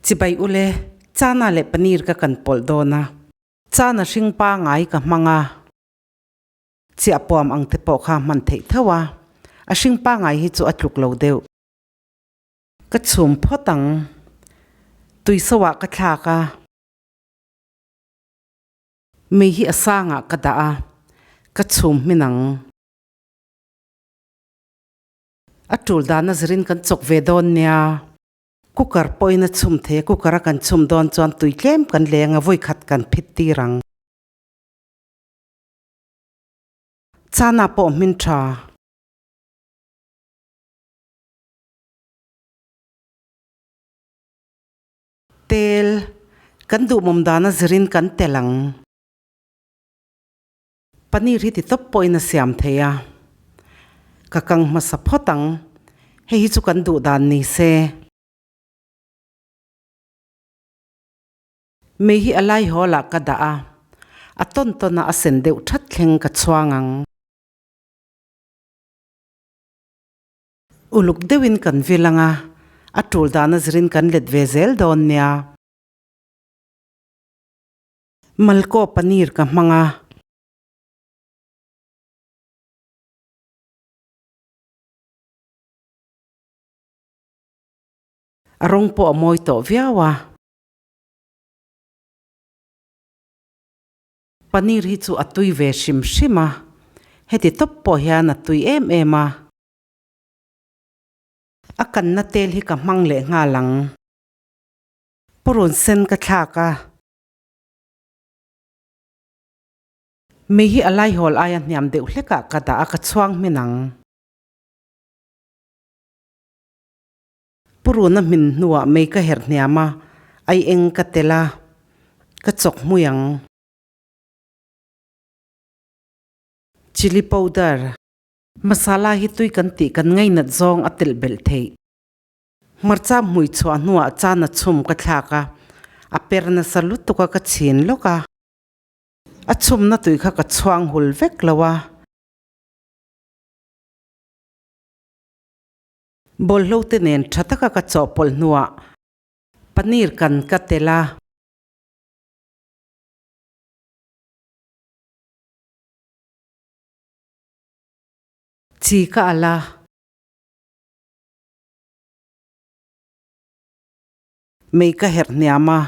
Chibai ule, chana leh paneer ka kan pawlh dawn a. Chana hring pangai ka hmang a. Chiah puam ang te pawh kha hman theih tho a. A hring pangai hi chu a tluk lo deuh. Ka chhum phawt ang. Tui so ah ka thlak a. Mei hi a sangah ka dah a, ka chhum hmin ang. A tul dan a zirin kan chawk ve dawn nia. Cooker pawhin a chhum thei a, cooker a kan chhum dawn chuan tui tlem kan leng a, vawi khat kan phit tir ang. Chana pawh hmin tha. Tel, kan duhmawm dana zirin kan tel ang. Paneer hi ti tawp pawhin a siam thei a, ka kang hmasa phawt ang, hei hi chu kan duh dan ni se. Mei hi a lai hawl ah ka dah a, a tawn tawn a a sen deuh that thleng ka chhuang ang. Uluk deuhin kan vil anga, a tul dana zirin kan let ve zel dawn nia. Malkaw paneer ka hmang a. A rawng pawh a mawi tawh viau a. Paneer hi chu a tui ve hrim hrim a, heti tawp pawh hian a tui em em a. A kanna tel hi ka hmang leh nghal ang. Purun sen ka thlak a. Mei hi a laihawl aia hniam deuh hlekah ka dah a, ka chhuang hmin ang. Purun a hmin hnuah mei ka herh hniam a, ai eng ka tel a, ka chawk hmui ang. Chilli powder. Masala hi tui kan tih kan ngainat zawng a telh belh theih. Hmarcha hmui chhuah hnuah chan a chhum ka thlak a, a per nasa lutuk a ka chhin lawk a. A chhumna tui kha ka chhuang hul vek lo a. Bawlhlo te nen tha taka ka chawhpawlh hnuah paneer kan ka telh a. Chi ka al a. Mei ka herh hniam a.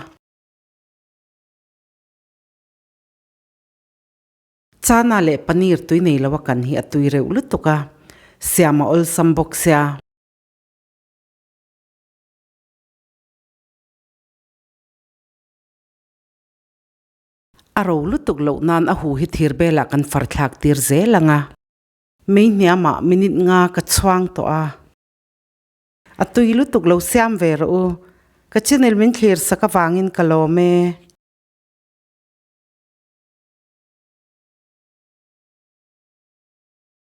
Chana leh paneer tui nei lo a kan hi a tui reuh lutuk a, siam a awlsam bawk sia. A ro lutuk loh nan a hu hi thir belah kan far thlak tir zel ang a. Mei hniamah minute nga ka chhuang tawh a. A tui lutuk lo siam ve rawh u. Ka channel min thlir sak avangin ka lawm e.